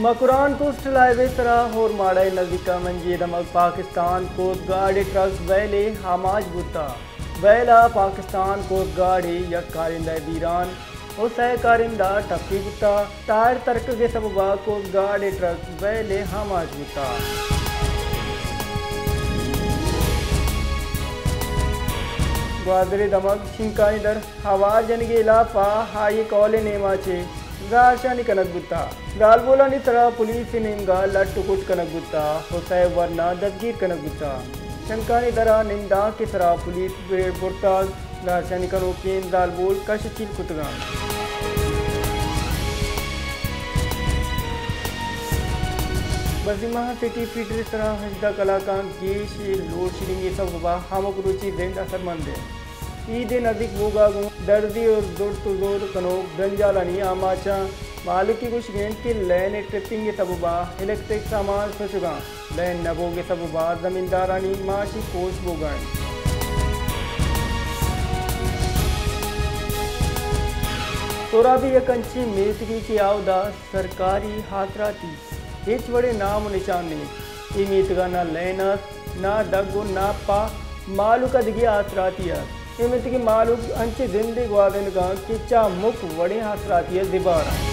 Makran coastal high وے سرا ہورماڑہ ءِ نزیک ءَ منجی ءِ دمگ پاکستان کوسٹ گارڈ ءِ ٹرک ویل ءِ آماچ بوتگ۔ ویل ءَ پاکستان کوسٹ گارڈ ءِ یک کارندہ ءِ بیران ءُ سئے کارندہ ٹپی بوتگ۔ ٹائر ترکگ ءِ سبب ءَ کوسٹ گارڈ ءِ ٹرک ویل ءِ آماچ بوتگ۔ گوادر ءِ دمگ شنکانی در ہوار جنگ ءِ ہلاپ ءَ ہائی کول ءِ نیمگ ءَ چہ زہرشانی کنگ بوتگ۔ زالبولانی سرا پولیس ءِ نیمگ ءَ لٹ ءُ کٹ کنگ بوتگ ءُ سئے ورنا دزگیر کنگ بوتگ۔ شنکانی در ءَ نندانک ءِ سرا پولیس بریڈ برتگ۔ زہرشانی کنوکیں زالبول کش ءُ چیل کتگ اَنت۔ بزیماہ سٹی فیڈر ءِ سرا ہژدہ کلاکاں گیش ءِ لوڈ شیڈنگ ءِ سبب ءَ ہمک روچی زند اثرمند اِنت۔ عید ءِ نزیک بوگ ءَ گوں درزی ءُ زرت ءُ زور کنوک جنجالانی آماچ اَنت۔ مالک ءِ گوشگ اِنت کہ لین ءِ ٹرپنگ ءِ سبب ءَ الیکٹرک سامان سوچگ اَنت۔ لین نہ بوگ ءِ سبب ءَ زمیندارانی معاشی کوش بوگ ءَ اِنت۔ سورابی یک انچیں میتگے کہ آودا سرکاری آسراتی ہچ وڑیں نام ءُ نشان نہ اِنت۔ اے میتگ ءَ نہ لین است، نہ دگ ءُ نہ پہ مہلوک ءَ دگہ آسراتی است۔ اے میتگ ءِ مہلوک انچیں زندے گوازینگ ءَ اَنت کہ چہ ہمک وڑیں آسراتی ءَ زبہر اَنت۔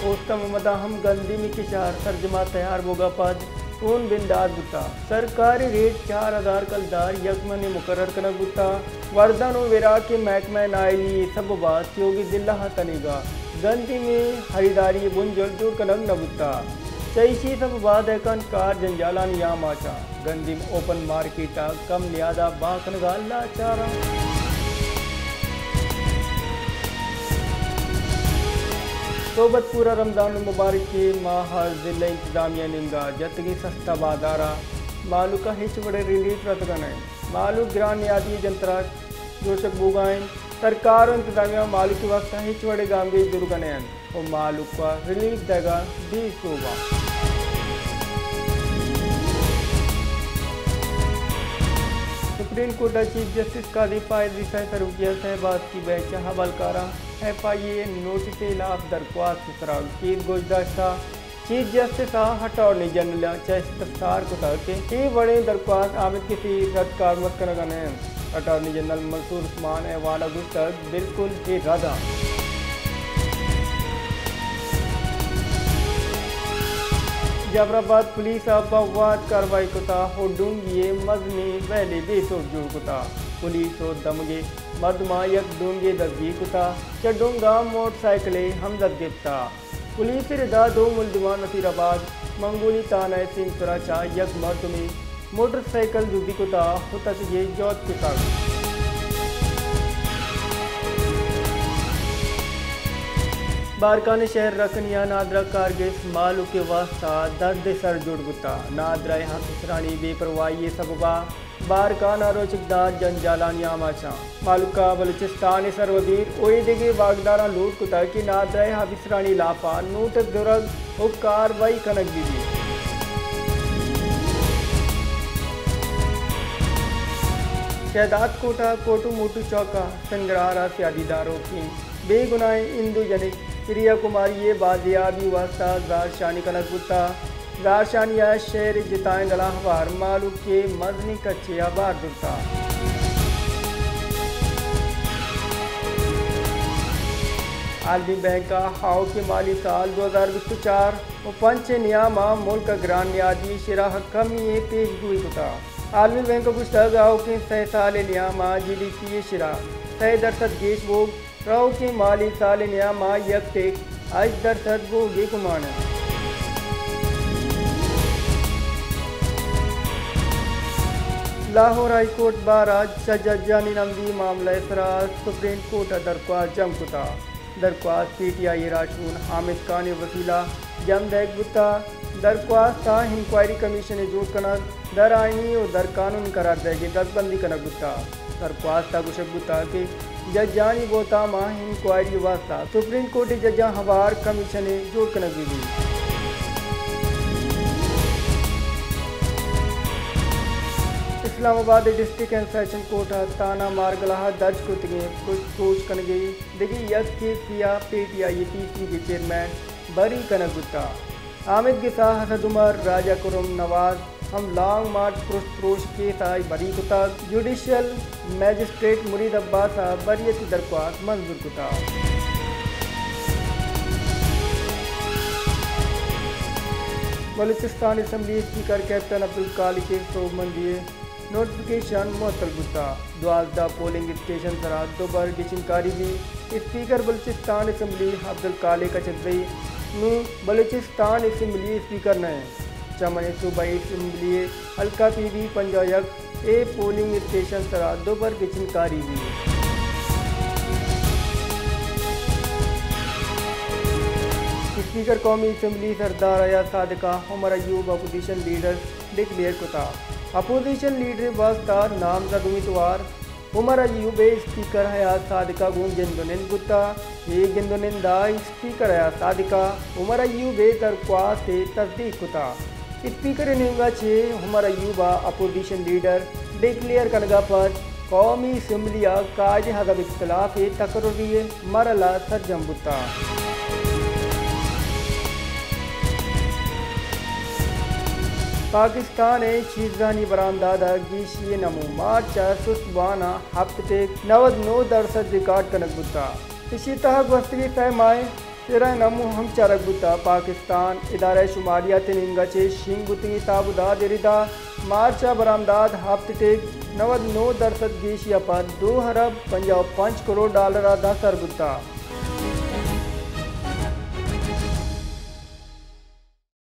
اوستہ محمد ءَ ہم گندیم ءِ کشار سرجم ءَ تیار بوگ ءَ پد ہون بندات بوتگ۔ سرکاری ریٹ چار ہزار کلدار یک من ءَ مقرر کنگ بوتگ۔ وردن ءُ وراک ءِ محکمہ نااہلی ءِ سبب ءَ تیوگیں ضلع ءِ تنیگا گندیم ءِ خریداری ءِ بنجل جوڑ کنگ نہ بوتگ۔ چہ ایشی ءِ سبب ءَ دہکان کار جنجالانی آماچ اَنت۔ گندیم اوپن مارکیٹ ءَ کم نیاد ءَ بہا کنگ ءَ لاچار اَنت۔ صحبت پور ءَ رمضان المبارک ءِ ماہ ءَ ضلع انتظامیہ ءِ نیمگ ءَ جتگیں سستا بازار ءَ مہلوک ءَ ہچ وڑیں ریلیف رسگ ءَ نہ اِنت۔ مہلوک گران نیادی ءِ جنتر ءَ جوشگ بوگ ءَ اِنت۔ سرکار ءُ انتظامیہ مہلوک ءِ واستہ ہچ وڑیں گامگیج زورگ ءَ نہ اِنت ءُ مہلوک ءَ ریلیف دئیگ ءَ بے سوب اَنت۔ سپریم کورٹ ءِ چیف جسٹس قاضی فائز ءِ سئے سروکی ءَ سئے باسکی بینچ ءِ اھوالکاراں ایف آئی اے ءِ نوٹس ءِ ہلاپ درخواست ءِ سرا کیس گوش داشتگ۔ چیف جسٹس ءَ اٹارنی جنرل ءَ چہ استفسار کتگ کہ اے وڑیں درخواست آمد کسی رد کارمرز کنگ ءَ نہ اِنت۔ اٹارنی جنرل منصور عثمان ءِ حوالہ ءَ گوشتگ، بالکل اے رد اَنت۔ جعفر آباد پولیس ءَ پہ وھد کاروائی کتگ ءُ ڈونگی ءِ مزنیں ویلے بے سوب جوڑ کتگ۔ پولیس ءُ دمگے مردماں یک ڈونگے دزگیر کتگ، چہ ڈونگ ءَ موٹر سائیکلے ہم دست گپتگ۔ پولیس ءِ رد ءَ دو ملزمان نصیر آباد منگولی تھانہ ءِ سیمسر ءَ چہ یک مردمے موٹر سائیکل دزی کتگ ءُ تچگے جہد کتگ۔ بارکھان ءِ شہر رکنی ءَ نادراہ کارگس مہلوک ءِ واستہ درد ءِ سر جوڑ بوتگ۔ نادراہ ءِ آفیسرانی بے پرواہی ءِ سبب ءَ بارکھان ءَ روچگ دار جنجالانی آماچ اَنت۔ مہلوک ءَ بلوچستان ءِ سروزیر ءُ ایدگہ واکداراں لوٹ کتگ کہ نادراہ آفیسرانی ہلاپ ءَ نوٹس زرگ ءُ کاروائی کنگ بہ بیت۔ شہداد کوٹ ءِ کوٹو موٹو چوک ءَ سنگرار ءَ سیادی داروکیں بے گناہیں ہندو جنک پریا کماری ءِ بازیابی ءِ واستہ زہرشانی کنگ بوتگ۔ زہرشانی ءَ شہر ءِ جتائیں ڈلاں ہوار مہلوک ءَ مزنیں کچے ءَ بہر زرتگ۔ عالمی بینک ءَ آؤکیں مالی سال دو ہزار بیست ءُ چار ءُ پنچ ءِ نیام ءَ ملک ءَ گران نیادی ءِ شرح ءَ کمی ءِ پیش گوئی کتگ۔ عالمی بینک ءَ گوشتگ، آؤکیں سئے سال ءِ نیام ءَ جی ڈی پی ءِ شرح سئے درسد گیش بوگ، روکیں مالی سال ءِ نیام ءَ یک ٹک ہشت درسد بوگ ءِ گمان اِنت۔ لاہور ہائی کورٹ ءِ بار ءَ چہ ججانی نمدی ءِ معاملہ ءِ سرا سپریم کورٹ ءَ درخواست جم کتگ۔ درخواست پی ٹی آئی ءِ راہشون حامد خان ءِ وسیلہ جم دئیگ بوتگ۔ درخواست ءَ انکوائری کمیشنے جوڑ کنگ در آئینی ءُ در قانونی قرار دئیگ ءِ دزبندی کنگ بوتگ۔ درخواست ءَ گوشگ بوتگ کہ ججانی بہتام ءَ انکوائری ءِ واستہ سپریم کورٹ ءِ ججاں ہوار کمیشنے جوڑ کنگ بہ بیت۔ اسلام آباد ءِ ڈسٹرکٹ اینڈ سیشن کورٹ ءَ تھانہ مارگلہ ءَ درج کتگیں پرشت پروش کنگ ءِ دگہ یک کیسے ءَ پی ٹی آئی ءِ پی سی بی چیئرمین بری کنگ بوتگ۔ حامد گسا، اسد عمر، راجہ کرم نواز ہم لانگ مارچ پرشت پروش کیس ءَ بری کتگ۔ جوڈیشل مجسٹریٹ مرید عباس ءَ بریت ءِ درخواست منظور کتگ۔ Balochistan assembly speaker captain Abdul Khaliq ءِ سوبمندی ءِ نوٹیفکیشن معطل بوتگ۔ دوازدہ پولنگ اسٹیشن سرا دوبر گچین کاری بیت۔ اسپیکر بلوچستان اسمبلی عبدالخالق اچکزئی نوں بلوچستان اسمبلی اسپیکر نہ انت۔ چہ من ءَ صوبائی اسمبلی ءِ حلقہ پی بی پنجاہ یک اے پولنگ اسٹیشن سرا دوبر گچین کاری بیت۔ اسپیکر قومی اسمبلی سردار ایاز صادق ءَ عمر ایوب اپوزیشن لیڈر ڈکلیئر کتگ۔ اپوزیشن لیڈر ءِ واستہ نامزد امیدوار عمر ایوب ءِ اسپیکر ایاز صادق ءَ گوں گند ءُ نند بوتگ۔ اے گند ءُ نند ءَ اسپیکر ایاز صادق ءَ عمر ایوب ءِ درخواست ءِ تصدیق کتگ۔ اسپیکر ءِ نیمگ ءَ چہ عمر ایوب ءَ اپوزیشن لیڈر ڈکلیئر کنگ ءَ پد قومی اسمبلی ءَ قائد اعظم اختلاف ءِ تقرری ءِ مرحلہ سرجم بوتگ۔ پاکستان ءِ چیزانی برآمدات ءَ گیشی ءِ نمو مارچ ءَ سست بوان ءَ ہپت ٹیک نود نو درسد ریکارڈ کنگ بوتگ۔ ایشی ءِ تہ ءَ گوستگیں سئے ماہ ءِ شرح ءِ نمو ہم چارگ بوتگ۔ پاکستان ادارہ شماریات ءِ نیمگ ءَ چہ شنگ بوتگیں تاب ءُ داد ءِ ردا مارچ ءَ برآمدات ہپت ٹیک نود نو درسد گیشی ءَ پد دو ارب پنجاہ ءُ پنچ کروڑ ڈالر ءَ داں سر بوتگ۔